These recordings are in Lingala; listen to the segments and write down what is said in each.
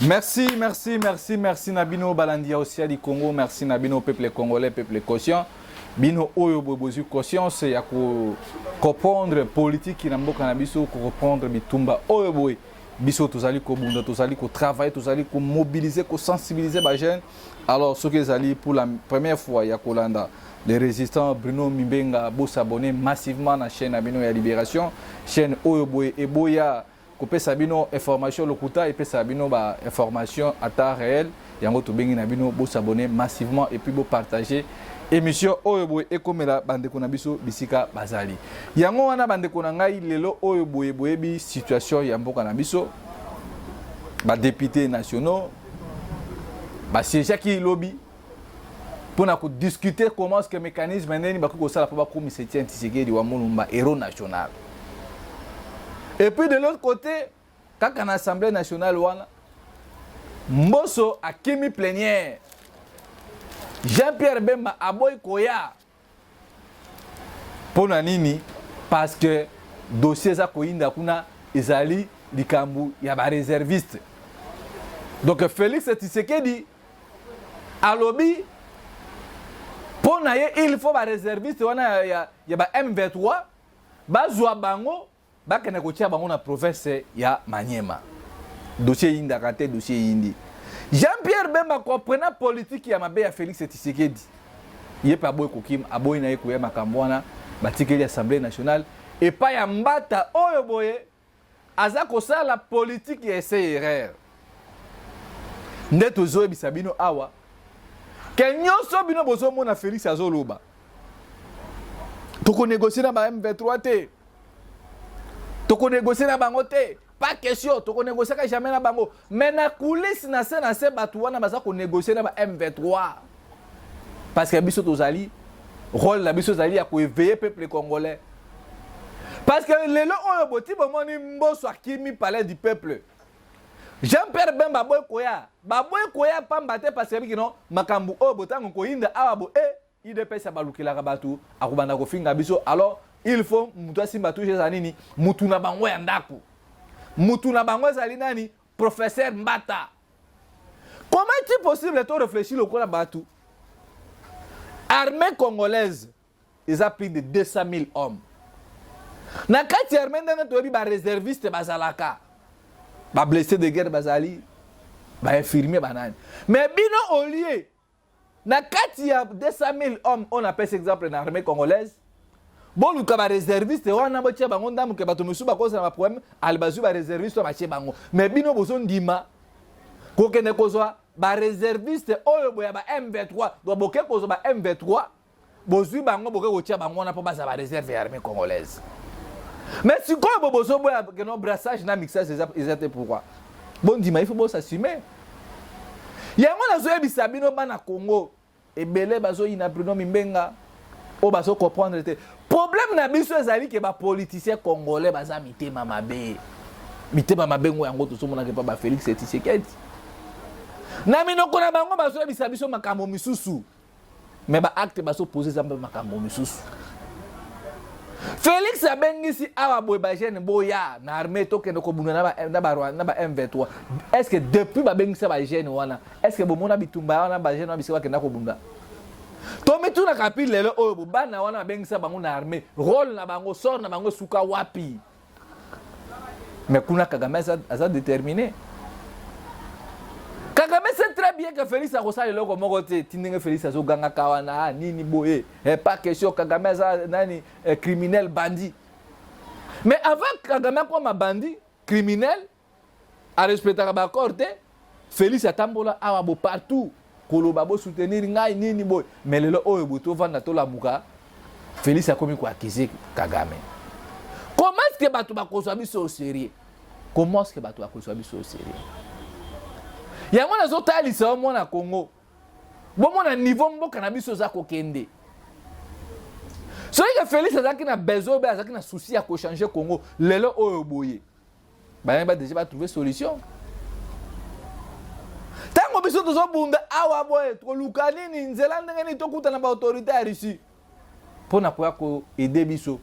Merci, merci, merci, merci na bino balandi ya Osia du Congo, merci na bino peuple congolais, peuple conscient. Bino oyo boye bozwi conscience ya ko comprendre politique na mboka na biso, ko comprendre bitumba oyo boye biso tozali kobunda, tozali ko travailler, tozali ko mobiliser, ko sensibiliser ba jeunes. Alors ce que ezali pour la première fois ya kolanda les résistants Bruno Mimbenga, bo s'abonner massivement na chaîne na bino ya Libération, chaîne oyo boye eboya kopesa bino information lokuta, epesa bino ba information ata réel. Yango tobengi na bino bo s'abonner massivement et puis bo partager émission oyo boye ekomela bandeko na biso bisika bazali. Yango wana bandeko na ngai, lelo oyo boye boyebi situation ya mboka na biso. Ba députés nationaux basiégeaki lobi mpona kodiscuter comment est-ce que mécanisme ndeni bakoki kosala mpo bakomisa Etienne Tshisekedi wa Mulumba héros national. Et puis de l'autre côté, kaka na Assemblée nationale wana, Mboso akimi plénière, Jean-Pierre Bemba aboyi koya. Mpo na nini? Parce que dossier eza koyinda kuna, ezali likambo ya baréserviste. Donc Félix Tshisekedi alobi mpo na ye il faut baréserviste wana ya ba M23 bazwa bango, bakende kotia bango na province ya Maniema. Dossier eyindaka te, dossier eyindi. Jean-Pierre Bemba, comprenant politique ya mabe ya Félix Tshisekedi, ye mpe aboyi kokima, aboyi na ye koya. Makambo wana batikeli Assemblée nationale epai ya Mbata oyo boye aza kosala politique ya essai erreur. Nde tozoyebisa bino awa ke nyonso bino bozomona Félix azoloba tokonégocie na ba M23 te, tokonégocie na bango te, pas question, tokonégociaka jamais na bango. Mais na coulisse, na se na se, bato wana baza konégocie na ba M23, parce que biso tozali, rôle na biso ezali ya koéveiller peuple congolais. Parce que lelo oyo boti bomoni Mboso akimi Palais du peuple, Jean-Pierre Bemba aboyi koya. Baboyi koya pamba te, parce que bikino makambo oyo botango koyinda awa bo e UDPS abalukelaka bato, akobanda kofinga biso. Alors il faut mutu asimba touche. Eza nini? Mutu na bango ya ndako, mutu na bango ezali nani? Professeur Mbata. Comment est-il possible to réfléchir lokola bato? Armée congolaise eza plus de 200 000 hommes. Na kati ya armée, ndenge toyebi, baréserviste bazalaka, bablessé de guerre bazali, bainfirmier, banani. Mais bino, au lieu na kati ya 200 000 hommes, on appelle exemple na armée congolaise, boluka baréserviste wana, botia bango ndambo ke bato mosusu bakozala baproblème ale, bazwi baréserviste oyo batie bango. Mais bino bozondima kokende kozwa baréserviste oyo boya ba M23. Donc boke kozwa ba M23, bozwi bango, boke kotia bango wana mpo bazala baréserve ya armée congolaise. Mais sikoyo bo bozoboya keno brassage na mixage eza te. Pourquoi bondima? Il faut bosassume yango. Nazoyebisa bino, bana Congo ebele bazoyina Bruno Mimbenga oyo bazocomprendre te. Problème na biso ezali ke bapoliticien congolais baza mitema mabe, mitema mabe ngo. Yango tozomonaka epa bafélix Tshisekedi, na minoko na bango bazoyebisa biso makambo misusu, mais baacte bazopose eza mpe makambo misusu. Félix abengisi awa boye bajeune, boya na armée, tokende kobunda na ba M23. Est ce que depuis babengisa bajeune wana, est ce que bomona bitumba wana, bajeune wana bisika bakenda kobunda? Tomitunaka mpi lelo oyo, bana wana babengisa bango na armée, rôle na bango, sort na bango esuka wapi? Mais kuna Kagame aza déterminé. Kagame sait très bien que Félix akosala eloko moko te. Ti ndenge Félix azogangaka wana, ah, nini boye, eh, pas question, Kagame aza nani, eh, criminel, bandit. Mais avant Kagame akoma bandit criminel, arespectaka baaccord te. Félix atambola awa bo partout koloba bosoutenir ngai, nini boye. Mais lelo oyo boye tovanda, tolamuka, Félix akomi koaccuser Kagame. Comment est ce que bato bakozwa biso au sérieux? Comment est ce que bato bakozwa biso au sérieux? Yango nazotalisa yo, mwana Congo, bomona niveau mboka na biso eza kokende. Soki ke Félix azalaki na besoin oyo, azalaki na souci ya kochanger Congo, lelo oyo boye bayangi ba déjà batrouve solution. Ntango biso tozobunda awa boye, toluka nini, nzela ndenge nini tokutana baautorité ya Russie mpo na koya koaider biso,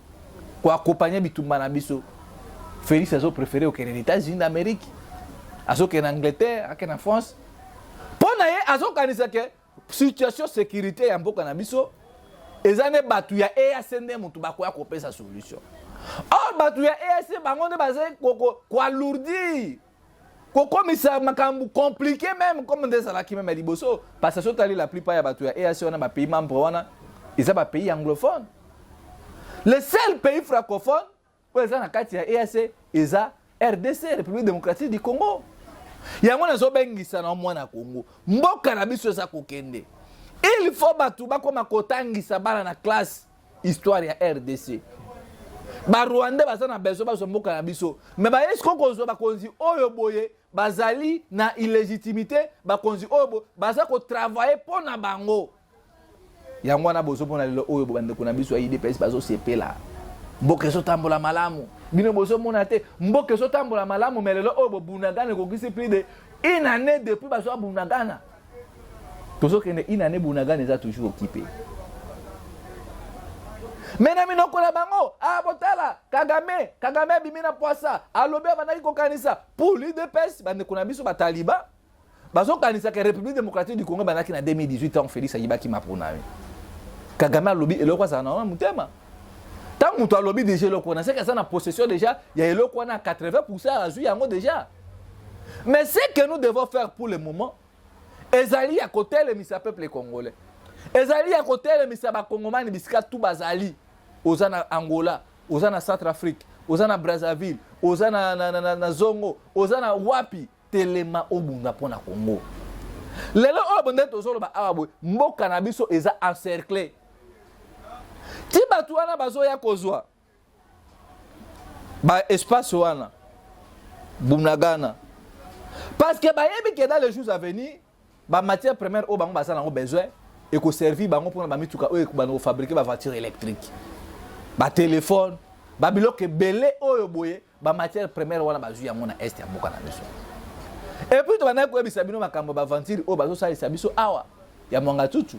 koaccompagner bitumba na biso, Félix azopréféré okende na États-Unis d'Amérique. Azokende na Angleterre, akende na France. Mpo na ye azokanisa ke situation sécurité ya mboka na biso eza nde bato ya EAC nde motu bakoya kopesa solution. Or bato ya EAC bango nde bazali koalourdir, kokomisa makambo compliqué même comme nde ezalaki même ya liboso, parce que soki otali la plupart ya bato ya EAC wana, bapays membre wana eza bapays anglophone. Le seul pays francophone oyo eza na kati ya EAC eza RDC, République démocratique du Congo. Yango nazobengisa na mwana Congo, mboka na biso eza kokende. Il faut bato bakoma kotangisa bana na classe histoire ya RDC. Barwandais baza na besoin bazwa mboka na biso, mais baye sikoyo kozwa bakonzi oyo boye bazali na illégitimité, bakonzi oyo boye baza kotravailler mpo na bango. Yango wana bozomona lelo oyo bandeko na biso ya UDPS bazosepela, mboka ezotambola malamu. Bino bozomona te mboka ezotambola malamu, mais lelo oyo bobunagana ekokisi plus de une année depuis bazwa Bunagana. Tozokende une année, Bunagana eza toujours occupé. Mais na minoko na bango, ah, botala Kagame, Kagame abimi na poisa, alobi abandaki kokanisa. Pour l'UDPS, bandeko na biso bataliba bazokanisaka République démocratique du Congo ebandaki na 2018, ntango Félix ayibaki maponami. Kagame alobi eloko azala na wana motema. Ntango moto alobi déjà eloko wana, seke aza na possession déjà ya eloko wana, 80 azwi yango déjà. Mais ce que nous devons faire pour le moment ezali ya kotelemisa peuple congolais, ezali ya kotelemisa bakongomani bisika tu bazali. Oza na Angola, oza na Centre Afrique, oza na Brazzaville, oza na Zongo, oza na wapi, telema obunda mpo na Congo. Lelo oyo bonde tozoloba awa boye, mboka na biso eza encerclé. Ti bato wana bazoya kozwa baespace wana Bunagana, parce que bayebi ke dans les jours à venir, bamatière première oyo bango baza nango besoin ekoservir bango mpona bamituka oyo ekobanda kofabriquer, bavoiture électrique, batelefone, babiloko ebele oyo boye. Bamatière première wana bazwi yango na est ya mboka na biso. Et puis tobandaki koyebisa bino makambo ya baaventure oyo bazosalisa biso awa ya Mwangachuchu,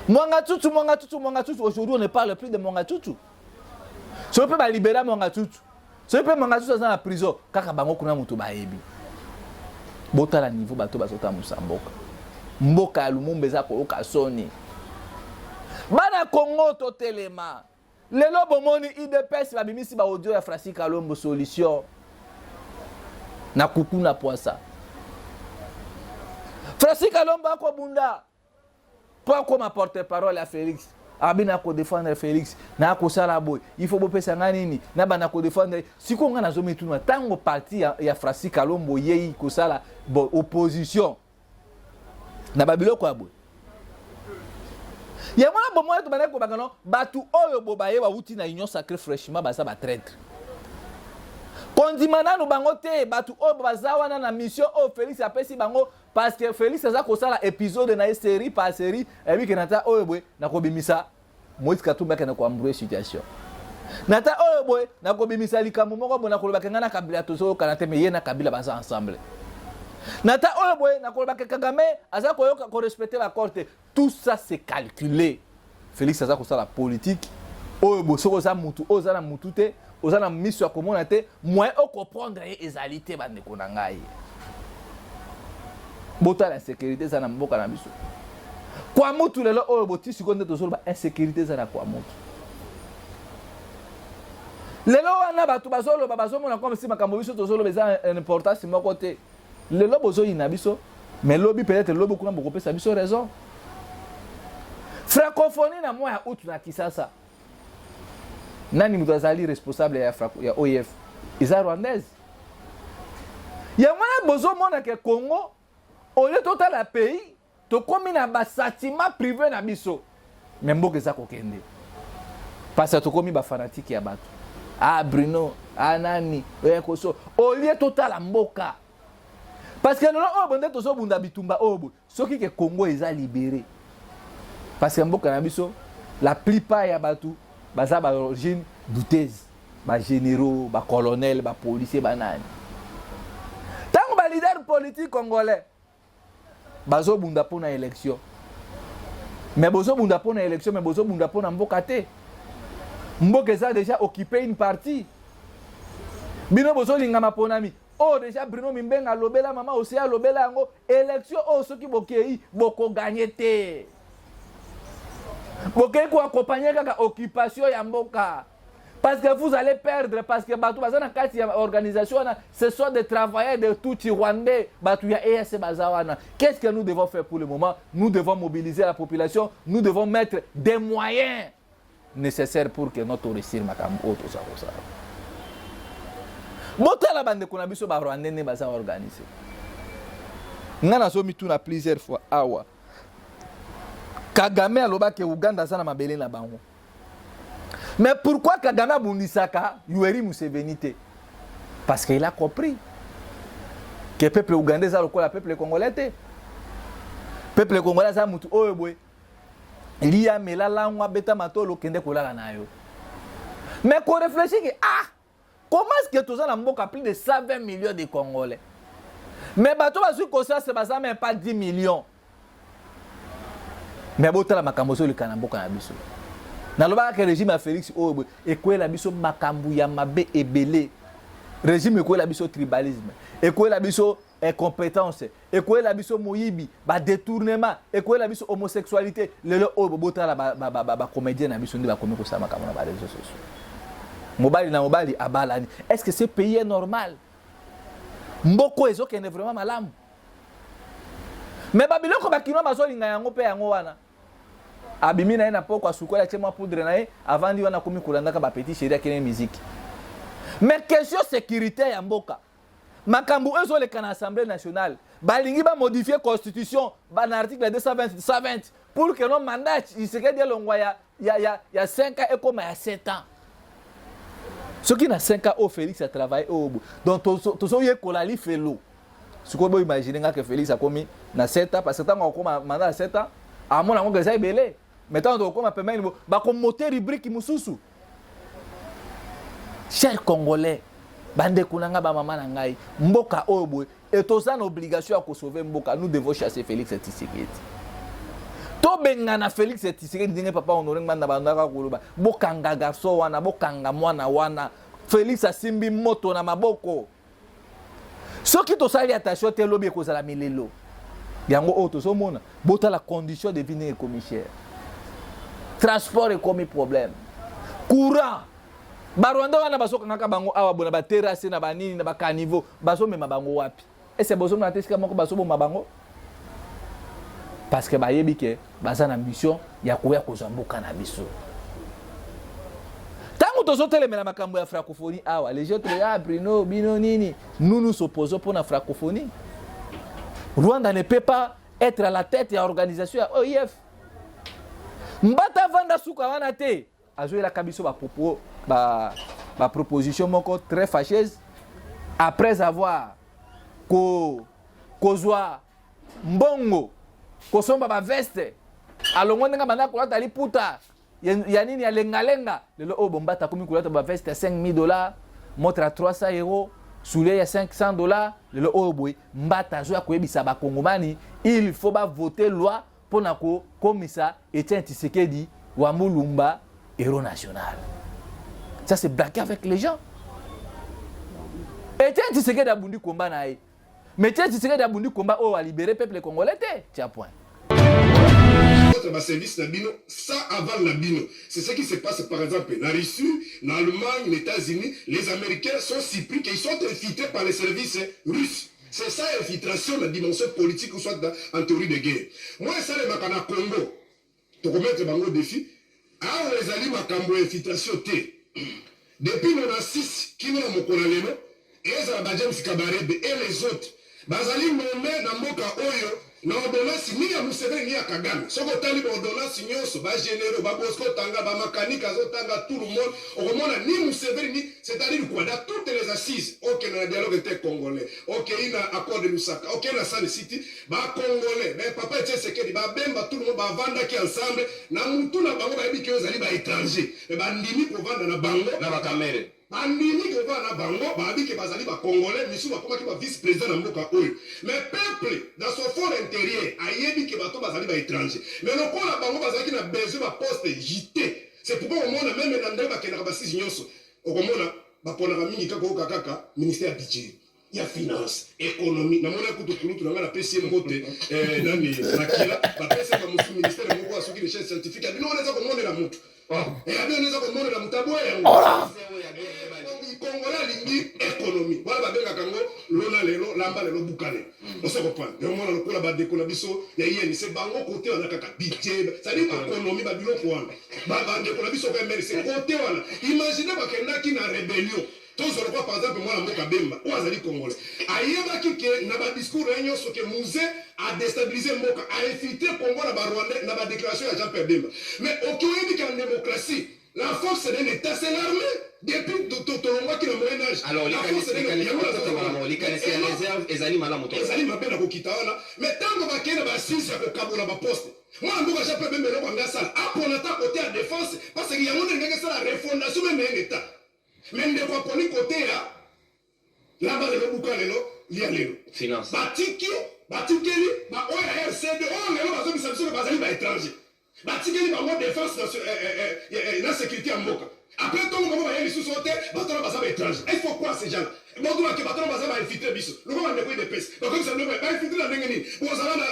Mwangachuchu, Mwangachuchu, Mwangachuchu. Aujourd'hui on ne parle plus de Mwangachuchu. Soki mpe balibérer Mwangachuchu, soki mpe Mwangachuchu aza na prison, kaka bango kuna moto bayebi. Botala niveau bato bazotambusa mboka. Mboka ya Lumumba eza koyoka soni. Bana Congo, totelema. Lelo bomoni UDPS babimisi baaudio ya Francis Kalombo, solution na kuku na poisa. Francis Kalombo akobunda mpo akoma porte parole ya Félix. Abi na kodéfendre Félix, na kosala boye, il faut bopesa ngai nini nabanda kodéfendre. Sikoyo ngai nazomituna, ntango parti ya Francis Kalombo yei kosala bon, opposition na babiloko ya boye, yango na bomoi tobandaki kobanga no bato oyo bo baye bawuti na Union sacrée fraîchement baza batraître. Kondima nanu bango te. Bato oyo baza wana na mission oyo Félix apesi bango, parce que Félix aza kosala épisode na ye série par série. Ayebi ke na ta oyo boye nakobimisa Moïse Katumbi akende koembrouiller situation, na ta oyo boye nakobimisa likambo moko boye, nakolobaka ngai na Kabila tozoyokana te, mais ye na Kabila baza ensemble, na ta oyo boye nakolobaka Kagame aza koyoka korespecter baaccord te. Tout ça, c'est calculé. Félix aza kosala politique oyo boye. Soki oza mutu oyo oza na mutu te, oza na miso ya komona te, moyen ocomprendre ye ezali te. Bandeko na ngai, botala insécurité eza na mboka na biso. Kwa mutu lelo oyo boti sikoyo nde tozoloba insécurité eza na kwa mutu lelo wana. Bato bazoloba, bazomona comme si makambo biso tozoloba eza importance moko te. Lelo bozoyina biso, mais lobi, peut-être lobi kuna, bokopesa biso raison. Francophonie na mois ya août na Kisasa, nani moto azali responsable ya OIF? Eza rwandaise. Yango wana bozomona ke Congo, au lieu totala pays, tokomi na basentiment privé na biso, mais mboka eza kokende parce que tokomi bafanatike ya bato, ah Bruno, ah nani oya koso, au lieu totala mboka. Parce que lelo oyo bonde tozobunda bitumba oyo boye, soki ke Congo eza libéré, parce que mboka na biso, la plupart ya bato baza baorigine douteuse, bagénéraux, bacolonel, bapolicier, banani. Ntango baleader politique congolais bazobunda mpona élection, mais bozobunda mpona élection, mais bozobunda mpona mboka te. Mboka eza déjà occupé une partie, bino bozolinga maponami. Oyo déjà Bruno Mimbenga alobela, mama Oseya alobela yango. Élection oyo, soki bokei, bokogagner te. Bokei koaccompagner kaka occupation ya mboka, parce que vous allez perdre, parce que bato baza na kati ya organisation wana, ce sont des travailleurs de Tutsi rwandais. Bato ya EAC baza wana. Qu'est-ce que nous devons faire pour le moment? Nous devons mobiliser la population, nous devons mettre des moyens nécessaires pour que notre réussir makambo oyo toza kosala. Botala bandeko na biso Barwandais nde baza organisé. Nga nazomituna plusieurs fois awa. Kagame alobaki Uganda aza na mabele na bango, mais pourquoi Kagame abundisaka Yoweri Museveni te? Parce qu'il a compris que peuple ougandais eza lokola peuple congolais te. Peuple congolais aza mutu oyo boye: lia, mela, langwa, beta matolo, kende kolala na yo. Mais koréfléchir ke ah, comment est-ce que toza na mboka plus de 120 millions de Congolais, mais bato bazwi conscience baza même pas 10 millions? Mais botala makambo ezoleka na mboka na biso. Nalobaka ke régime ya Félix oyo boye ekweyela biso makambo ya mabe ebele. Régime ekweyela biso tribalisme, ekweyela biso incompétence, ekweyela biso moyibi, badétournement, ekweyela biso homosexualité. Lelo oyo botala bacomédien na biso nde bakomi kosala makambo na baréseaux sociaux, mobali na mobali abalani. Est ce que ce pays est normal? Mboka ezokende vraiment malamu? Mais babiloko bakinois bazolinga yango mpe yango wana. Abimi na ye na poko, asukoli, atie mwa poudre na ye, avandi wana, akomi kolandaka bapetit chéri, akende musique. Mais question sécurité ya mboka, makambo oyo ezoleka na Assemblée nationale, balingi bamodifier constitution na article 220 120 pour que no mandat Tshisekedi elongwa ya 5 ans, ekóma ya 7 ans. Soki na 5 ans oyo Félix atravaille oyo boye, donc tozoyekola lifelo. Sikoyo boimagine nga ke Félix akomi na 7 ans, parce que ntango akokóma mandat ya 7 ans, amona yango eza ebele. Mais ntango tokokóma pembeni, bakomote rubrique mosusu. Cher Congolais, bandeko na ngai, bamama na ngai, mboka oyo boye e toza na obligation ya kosauver mboka. Nous devons chasser Félix Tshisekedi. Tobengana Félix Tshisekedi ndenge papa Honoré Ngbanda bandaka koloba: bokanga garçon wana, bokanga mwana wana. Félix asimbi moto na maboko. Soki tosali attention te, elobi ekozala milelo yango oyo tozomona. Botala condition de vie ndenge ekomi cher, transport ekomi problème, courant. Barwanda wana bazokangaka bango awa bona baterrasse na banini na bacaniveau, bazomema bango wapi? Ese bozomona te esika moko bazoboma bango? Parce que bayebi ke baza na mission ya koya kozwa mboka na biso. Ntango tozotelemela makambo ya francophonie awa, les autres: ah, Bruno, bino nini? Nous nous opposons mpona francophonie. Rwanda ne peut pas être à la tête ya organisation ya OIF. Mbata vanda suka wana te, azoyelaka biso bapropos, baproposition moko très fâcheuse. Après avoir kozwa mbongo kosomba baveste, alongo ndenge banda kolata liputa ya nini ya lengalenga. Lelo oyo bombata akomi kolata baveste ya 5000 dollars, montre ya 300 euro, soulier ya 500 dollars. Lelo oyo boye Mbata azoya koyebisa Bakongomani il faut bavote loi mpona kokomisa Etienne Tshisekedi wa Mulumba héros national. Ça, c'est blaguer avec les gens. Etienne Tshisekedi abundi komba na ye, mais Etienne Tshisekedi abundi komba oyo alibéré peuple congolais te. Tia point. Baservice na bino sans aval na bino, c'est ce qui se passe par exemple na Russie, na Allemagne, les États-Unis. Les Américains sont surpris qu'ils sont infiltrés par les services russes. C'est ça, infiltration na dimension politique ou soit en théorie de guerre. Moi, esalemaka na Congo, tokomettre bango défi. Awa ezali makambo ya infiltration te. Depuis 96 kino na mokolo ya lelo, ezala ba James Kabarebe et les autres, bazali nommé na mboka oyo na ordonnance ni ya Museveni ni ya Kagame. Soki otali baordonnance nyonso, bagénéraux, baBosco otanga, bamakanika azotanga, tout le monde, okomona ni Museveni ni, c'est-à-dire quoi, dans toutes les assises, okende na dialogue inter congolais, okei na accord de Lusaka, okei na Sun City, Bacongolais, papa Etienne Tshisekedi, Babemba, tout le monde bavandaki ensemble. Na mutu na bango bayebi ke oyo ezali baétranger, me bandimi kovanda na bango. Na bakamere. Bandimi kovanda na bango, bayebi ke bazali Bacongolais. Misusu bakomaki ba vice président na mboka oyo. Mais peuple dans son fort intérieur ayebi ke bato bazali baétranger, mais lokola bango bazalaki na besoin baposte jt, c'est pourquoi omona même na ndenge bakendaka basise nyonso, okomona baponaka mingi kaka oyoka kaka ministère ya budget. Ya finance, économie. Namona kutu kulutu na ngai, napesi ye mbote, nani, Makila. Bapesi bamosusu ministère moko ya soki recherche scientifique ya bino wana. Eza komonela motu ya bino, eza komonela motu aboya yango. Congolais alingi économie wana, babengaka yango lona lelo, lamba lelo, buka lelo. Oso comprendre? Yomona lokola bandeko na biso ya UNC, bango kote wana kaka budget, c'est-à-dire baéconomie, babiloko wana. Bandeko na biso ka MLC kote wana, imagine bakendaki na rébellion. Tozwa lokola par exemple mwana mboka Bemba oyo azali Congolais, ayebaki ke na badiscours na ye nyonso ke Mzee adéstabiliser mboka, ainfiltrer Congo na Barwandais, na badéclaration ya Jean Pierre Bemba. Mais oki oyebi ke en démocratie, la force d'un État, c'est l'armée. Depuis tolongwaki na Moyen Âge. Alors likanisi ya réserve ezali malamu? Ezali mabe na kokita wana. Mais ntango bakei na basisi ya kokabola baposte, mwana mboka Jean Pierre Bemba, eloko yango asala, apona ta kote ya défense, parce que yango nde ndenge esala refondation même ya État. Mais ndeko aponi kote ya lamba lelo, buka lelo, lia lelo. Finance. Batiki, batikeli baoyo ya RCD oyo lelo bazobisa biso bazali baétranger, batikeli bango défense na sécurité ya mboka. Après, ntongo bango baye lisusu o te, bato wana baza baétranger. Il faut quoi, ces gens là bato bake, bato wana baza bainfiltré biso. Lokola bandeko UDPS bakomisa biloko bainfiltré na ndenge nini? Bozala na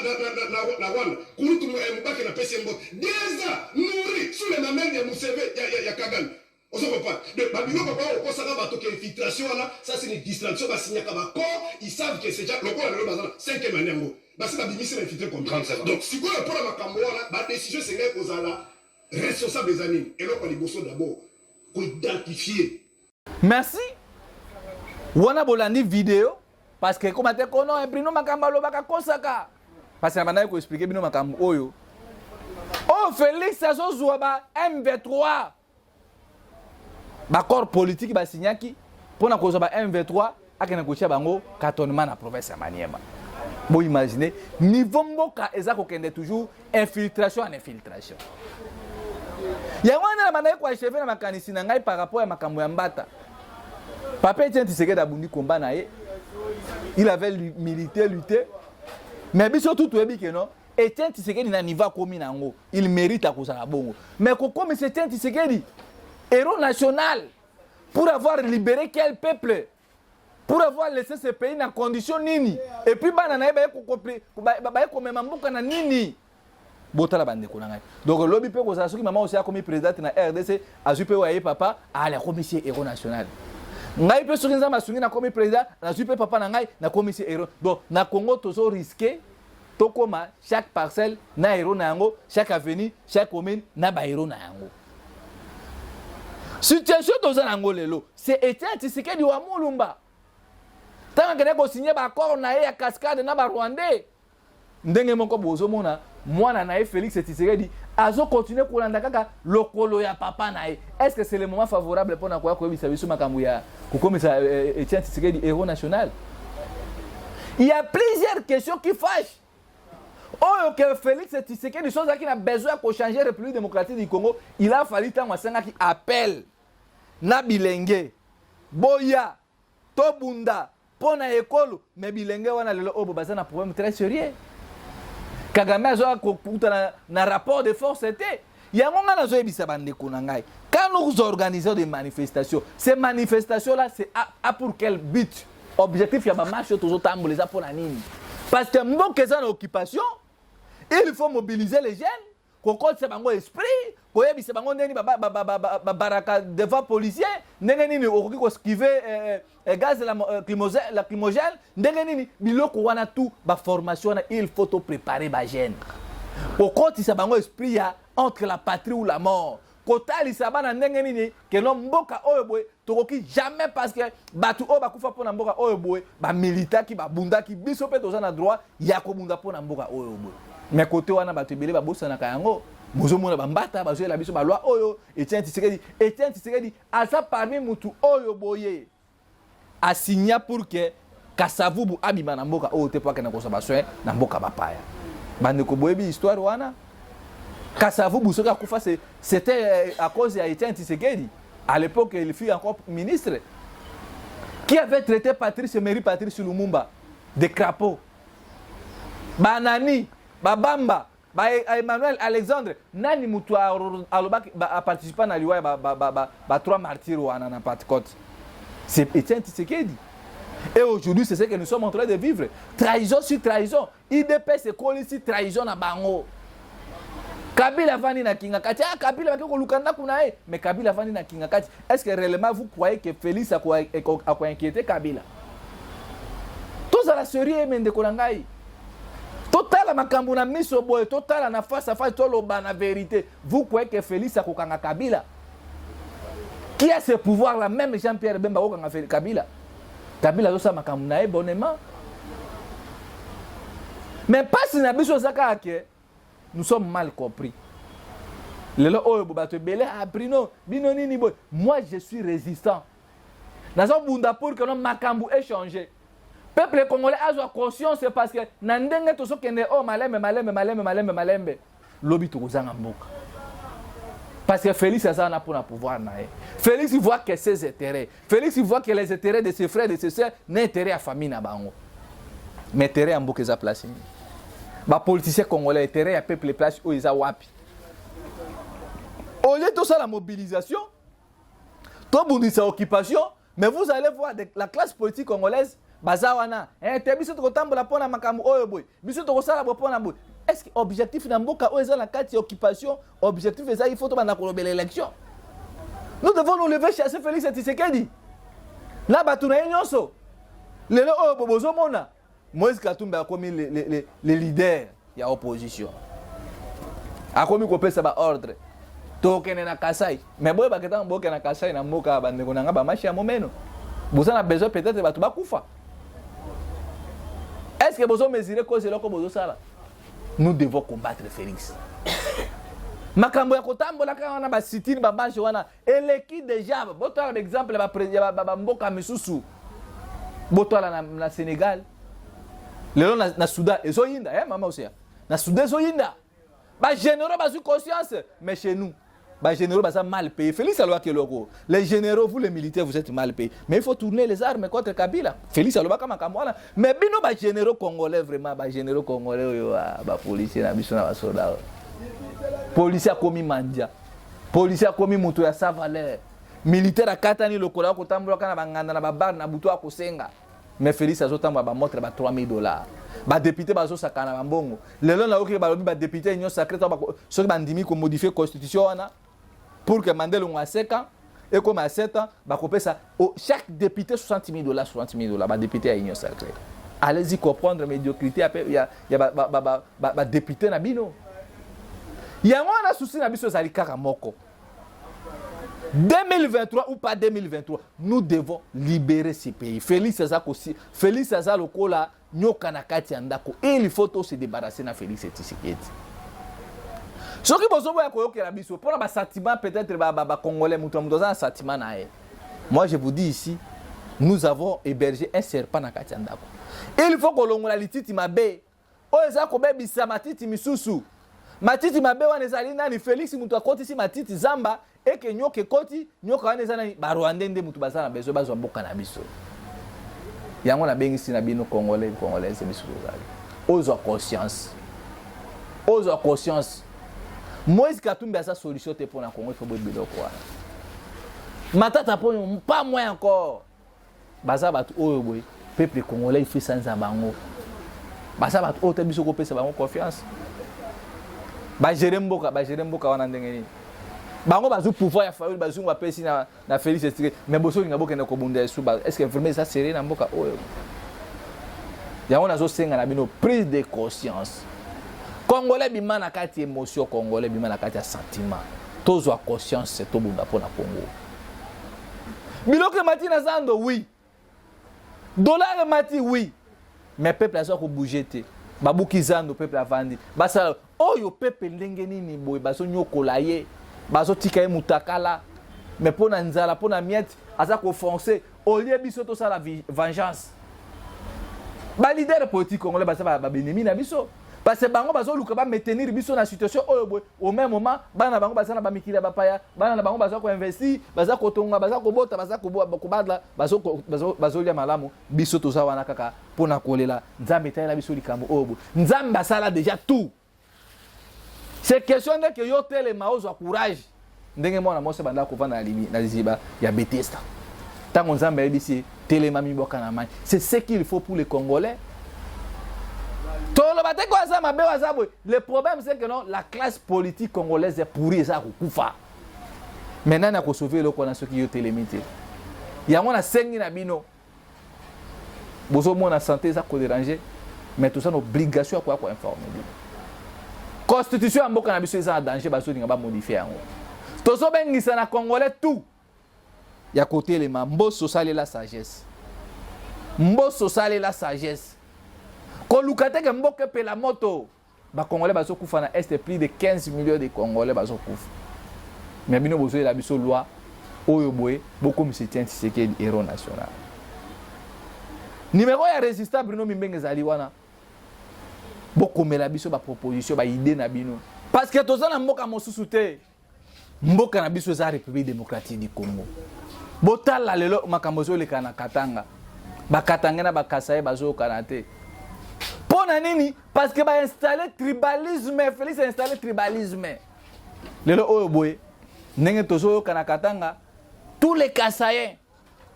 Rwanda, kulutu Mobake, napesi ye mbote, 2 ans nourri sous les mamelles ya Museveni, ya Kagame. Ozo comprendre? Donc babiloko bao okosaka bato ke infiltration wana, ça c'est une distraction. Basignaka baaccord, ils savent que c'est déjà lokola lelo baza na cinquième année yango, basi babimisi na infiltré combien? Donc sikoyo, mpona makambo wana, badécision esengaki kozala responsable. Eza nini eloko ya liboso? D'abord koidentifier. Merci. Wana bolandi video, parce que ekoma te kono Bruno makambo alobaka kosaka, parce que na bandaki koexpliquer bino makambo oyo oyo Félix azozwa ba M23, baaccord politique basignaki mpona kozwa ba M23, akende kotia bango cantonnement na province ya Maniema. Boimagine niveau mboka eza kokende, toujours infiltration en infiltration. Yango wana na bandaki koachever na makanisi na ngai par rapport ya makambo ya mbata. Papa Etienne Tshisekedi abundi komba na ye, il avait milité, lutté, mais biso tu toyebi ke non, Etienne Tshisekedi na niveau akomi na yango, il mérite akozala bongo. Mais kokomisa Etienne Tshisekedi héros national pour avoir libéré quel peuple, pour avoir laissé ce pays na condition nini, et puis bana na ye baye komema mboka na nini? Botala bandeko na ngai. Donc lobi mpe kozala soki mama osi akomi présidente na RDC, azwi mpe oyo aye papa ale, akomisi ye héros national. Ngai mpe soki Nzambe asungi, nakomi président, nazwi mpe papa na ngai, nakomisi héros. Donc na Congo tozo risquer tokóma chaque parcelle na héros na yango, chaque avenue, chaque commune na bahéros na yango. Situation toza na yango lelo, c'est Etienne Tshisekedi wa Mulumba, ntango akende kosigner baaccord na ye ya cascade na Barwandais, ndenge moko bozomona mwana na ye Félix Tshisekedi azocontinuer kolanda kaka lokolo ya papa na ye. Est ce que c'est le moment favorable mpona koya koyebisa biso makambo ya kokomisa Etienne Tshisekedi héros national? Il y a plusieurs questions qui fâchent oyo ke Félix Tshisekedi so azalaki na besoin ya kochanger République démocratique du Congo, il a fallu ntango asengaki appel na bilenge, boya tobunda mpo na ekolo. Mais bilenge wana lelo oyo baza na problème très sérieux. Kagame azoya kokuta na rapport de force te. Yango ngai nazoyebisa bandeko na ngai, quand nous organisons des manifestations, ces manifestations là c'est a pour quel but? Objectif ya bamarche oyo tozotambola eza mpo na nini? Parce que mboka eza na occupation, il faut mobiliser les jeunes, kokotisa bango esprit, koyebisa bango ndenge nini babaraka devant policier, ndenge nini okoki koesquiver gaz lacrymogène, ndenge nini biloko wana, tout baformation wana. Il faut topréparer bajeune, kokotisa bango esprit ya entre la patrie ou la mort, kotalisa bana ndenge nini keno mboka oyo boye tokoki jamais, parce que bato oyo bakufa mpo na mboka oyo boye, bamilitaki, babundaki, biso mpe toza na droit ya kobunda mpo na mboka oyo boye. Mais kote wana bato ebele babosanaka yango. Bozomona bambata bazoyela biso baloi oyo Etienne Tshisekedi. Etienne Tshisekedi aza parmi mutu oyo boye asigna pour que Kasavubu abima na mboka oyo te mpo akende kozwa basoin na mboka bapaya. Bandeko, boyebi histoire wana. Kasavubu soki akufa, c'était à cause ya Etienne Tshisekedi. À l'époque, il fut encore ministre, qui avait traité Patrice Emery, Patrice Lumumba de crapaud. Banani babamba ba Emmanuel Alexandre, nani mutu alobaki aparticipa na liwa ya ba trois martyrs wana na Pentecôte? C'est Etienne Tshisekedi. Et aujourd'hui, c'est ce que nous sommes en train de vivre. Trahison sur trahison. UDPS ekolisi trahison na bango. Kabila avandi na Kingakati. Ah, Kabila bake koluka ndako na ye. Mais Kabila avandi na Kingakati. Est-ce que réellement vous croyez que Félix ako inquiéter Kabila? Tozala sérieux mais ndeko na ngai. Totala makambo na miso boye, totala na face à face, toloba na vérité. Vous croyez que Félix akokanga Kabila? Qui a ce pouvoir là? Même Jean-Pierre Bemba akokanga Kabila. Kabila azosala makambo na ye bonnement. Mais pasi na biso eza kaka ke nous sommes mal compris. Lelo oyo bato ebele, ah Bruno, bino nini boye? Moi je suis résistant. Nazobunda pour que no makambo échange. Peuple congolais azwa conscience parce que na ndenge tozokende oyo malembe malembe malembe malembe malembe, lobi tokozanga mboka. Parce que Félix aza wana mpona pouvoir na ye. Félix voit que ses intérêts. Félix voit que les intérêts de ses frères, de ses sœurs, na intérêt ya famille na bango. Mais intérêt ya mboka eza place nini? Bapoliticien congolais, intérêt ya peuple place oyo eza wapi? Au lieu tosala mobilisation, tobundisa occupation, mais vous allez voir de, la classe politique congolaise baza wana te biso tokotambola mpona makambo oyo boye, biso tokosala boye mpona boye. Est ce que objectif na mboka oyo eza na kati ya occupation, objectif eza il faut tobanda kolobela élection? Nous devons nous lever, chasser Félix Tshisekedi na bato na ye nyonso. Lelo oyo bo bozomona Moïse Katumbi akomi le leader ya opposition, akomi kopesa baordre, tokende na Kasai. Mais boyebaka, ntango bokende na Kasai, na mboka ya bandeko na nga bamashi ya momeno, boza na besoin peut-être bato bakufa. Est ce que bozomesurer cause eloko bozosala? Nous devons combattre Félix. Makambo ya kotambola kaka wana, basit-in, bamarche wana eleki déjà. Botala baexemple ya bamboka misusu. Botala na Sénégal lelo, na Soudan ezoyinda, eh, mama Oseya, na Soudan ezoyinda, bagénéraux bazwi conscience. Mais chez nous, bagénéraux baza mal payé. Félix alobaki eloko: les généraux, vous les militaires, vous êtes mal payés, mais il faut tourner les armes contre Kabila. Félix alobaka makambo wana. Mais bino bagénéraux congolais, vraiment bagénéraux congolais oyo, bapolicier na biso na basoda oyo, policier akomi mandia, policier akomi moto ya sa valeur, militaire akatani lokolo, akotambolaka na banganda, na babar, na butu akosenga. Mais Félix azotambola bamontre ba 3000 dollars. Badéputé bazosaka na bambongo. Lelo nayoki balobi badéputé union sacrée, soki bandimi komodifier constitution wana pour que mandat elongo ya 5 ans ekoma ya 7 ans, bakopesa chaque député 60 000 dollars, 60 000 dollars, badéputé ya union sacrée. Allez-y comprendre médiocrité ya badéputé na bino. Yango wana souci na biso ezali kaka moko: 2023 ou pas 2023, nous devons libérer ce pays. Félix aza kosi, Félix aza lokola nyoka na kati ya ndako. Il faut to se débarrasser na Félix Tshisekedi. Soki bozoboya koyokela biso mpona basentiment, peut-être bacongolais, moto na moto aza na sentiment na ye. Moi je vous dis ici, nous avons hébergé un serpent na kati ya ndako. Il faut kolongola lititi mabe oyo eza kobebisa matiti misusu. Matiti mabe wana ezali nani? Félix. Moto akotisi matiti zamba eke nyoka ekoti. Nyoka wana eza nani? Barwandais nde moto baza na besoin bazwa mboka na biso. Yango nabengisi na bino, congolais, congolaise, biso tozali, ozwa conscience, ozwa conscience. Moïse Katumbi aza solution te mpo na Congo. Ifo boye biloko wana, Matata mpo pas moins encore. Baza bato oyo boye peuple congolais il faut esanza bango. Baza bato oyo te biso kopesa bango confiance bagérer mboka. Bagérer mboka wana ndenge nini? Bango bazwi pouvoir ya Fayulu, bazwi, bapesi na Félix Tshisekedi, mais bosolinga bokende kobunda esu. Est ce que vraiment eza sérieux na mboka oyo? Yango nazosenga na bino prise de conscience. Congolais, bima na kati émotion. Congolais, bima na kati ya sentiment. Tozwa conscience, tobunda mpo na Congo. Biloko emati na zando, oui. Dollar emati, oui. Mais peuple aza kobouger te. Babuki zando, peuple avandi. Basala oyo peuple ndenge nini boye? Bazonyokola ye, bazotika ye mutakala, mais mpo na nzala, mpo na miete, aza kofoncer. Au lieu biso tosala vengeance, baleader politique congolais baza babenemi na biso, parce que bango bazoluka bamaintenir biso na situation oyo boye. Au même moment, bana bango baza na bamikili ya bapaya, bana na bango baza koinvestir, baza kotonga, baza kobota, baza kobadla, bazolia malamu. Biso toza wana kaka mpona kolela. Nzambe etalela biso likambo oyo boye. Nzambe asala déjà tout. C'est question ndeke yo telema, ozwa courage ndenge mwana mwasi banda kovanda na liziba ya Betesda. Ntango Nzambe ayebisi Telema mibwaka na mai. C'est ce qu'il faut pour les Congolais. Toloba te ko aza mabe aza boye. Le problème c'est que non, la classe politique congolaise est pourrie eza kokufa. Mais nani akosauve eloko wana soki yo telemi te? Yango nasengi na bino bozomona santé eza koderange mais toza na obligation ya koya koinforme bino. Constitution ya mboka na biso eza na danger, bazolinga bamodifie yango. Tozobengisa na congolais tout ya kotelema. Mboso salela sagesse, Mboso salela sagesse, koluka te ke mboka epela moto. Bacongolais bazokufa na est, plus de 15 millions de Congolais bazokufa, mais bino bozoyela biso loi oyo boye bokomisa Etienne Tshisekedi héros national. Numéro ya résistant Bruno Mimbenga ezali wana, bokomela biso baproposition, baide na bino, parce que toza na mboka mosusu te. Mboka na biso eza République démocratique du Congo. Botala lelo makambo ezoleka na Katanga, Bakatange na Bakasaye bazoyokana te. Mpo na nini? Parce que bainstalle tribalisme. Félix installe tribalisme. Lelo oyo boye ndenge tozoyoka na Katanga, tous les Kasaïens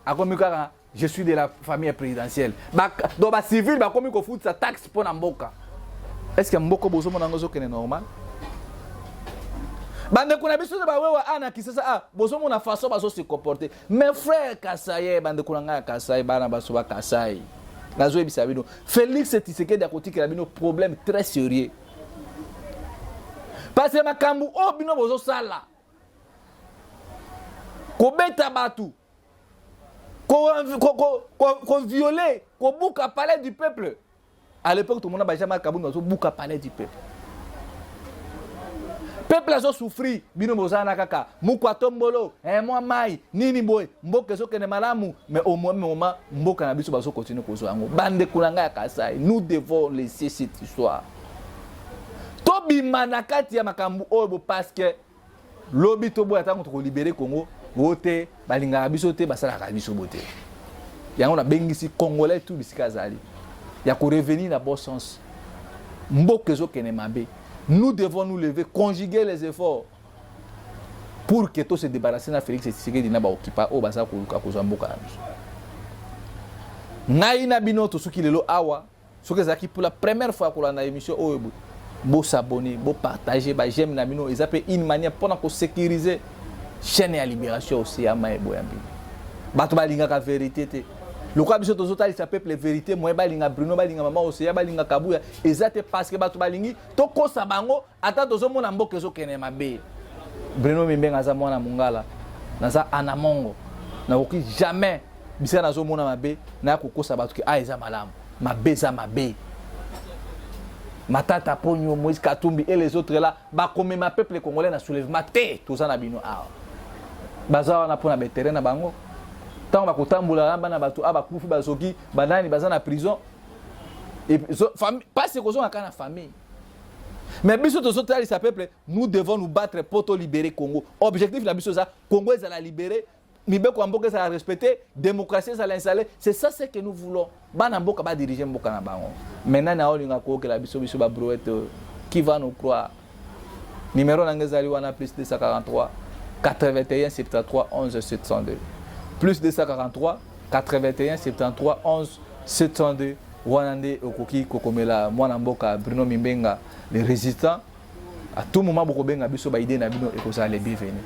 akomi kaka je suis de la famille présidentielle. Ba, donc bacivile bakomi kofutisa taxe mpo na mboka. Est ce que mboka bozomona yango ezokende normal? Bandeko na biso bawewa a na Kisasa a bozomona façon bazo se comporter. Mes frères Kasaye, bandeko na ngai ya Kasai, bana baso ba Kasai, nazoyebisa bino, Félix Tshisekedi akotikela bino problème très sérieux, parce que makambo oyo bino bozosala, kobeta bato, koviole, kobuka palais du peuple. À l'époque tomona ba Jean-Marc Kabund bazobuka palais du peuple. Peuple azosouffrir, bino bozala na kaka mukwa tombolo, eh, mwa mai nini boye, mboka ezokende malamu. Mais au moins moment mboka na biso bazokontinue kozwa yango. Bandeko na ngai ya Kasai, nous devons laisser cette histoire, tobima na kati ya makambo oyo bo, parce que lobi toboya ntango tokolibere Congo o te, balingaka biso te, basalaka biso bo te. Yango nabengisi congolais tout bisika azali ya korevenir na bon sens. Mboka ezokende mabe, nous devons nous lever, conjuguer les efforts pour que to se débarrasser na Félix Tshisekedi na baokipa oyo baza koluka kozwa mboka na biso. Ngai na bino tosuki lelo awa. Soki ezalaki pour la première fois kolanda émission oyo, bosabonner, bopartage, baj'aime na bino eza mpe une manière mpona kosécuriser chaîne ya Libération Océan Mayebo ya bino. Bato balingaka vérité te. Lokola biso tozotalisa peuple vérité, moyen balinga Bruno, balinga mama Océan, balinga Kabuya eza te, parce que bato balingi tokosa bango. Ata tozomona mboka ezokende mabe, Bruno Mimbenga aza mwana mongala, naza anamongo, nakoki jamais bisika nazomona mabe naya kokosa bato ke a eza malamu. Mabe eza mabe. Matata Ponyo, Moïse Katumbi et les autres là bakomema peuple congolais na soulèvement te. Toza na bino awa, baza wana mpona baterrain na bango. Ntango bakotambola na bana bato a bakufi, bazoki, banani baza na prison, pasi ekozonga kaka na famille. Mais biso tozotalisa peuple, nous devons nous battre po to libérer Congo. Objectif na biso eza Congo ezala libéré, mibeko ya mboka ezala respecté, démocratie ezala installé. C'est ça ce que nous voulons. Bana mboka badirige mboka na bango. Maintenant na olinga kookela biso, biso babrouette, qui va nous croire? Numéro na nga ezali wana: plus 243 81 73 11 702, plus 243 81 73 11 702. Wana nde okoki kokomela mwana mboka Bruno Mimbenga le résistant. À tout moment bokobenga biso, baide na bino ekozala le bienvenu.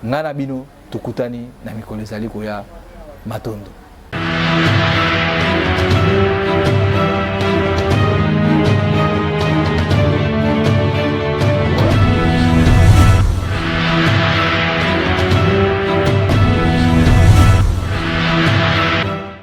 Ngai na bino tokutani na mikolo ezali koya. Matondo.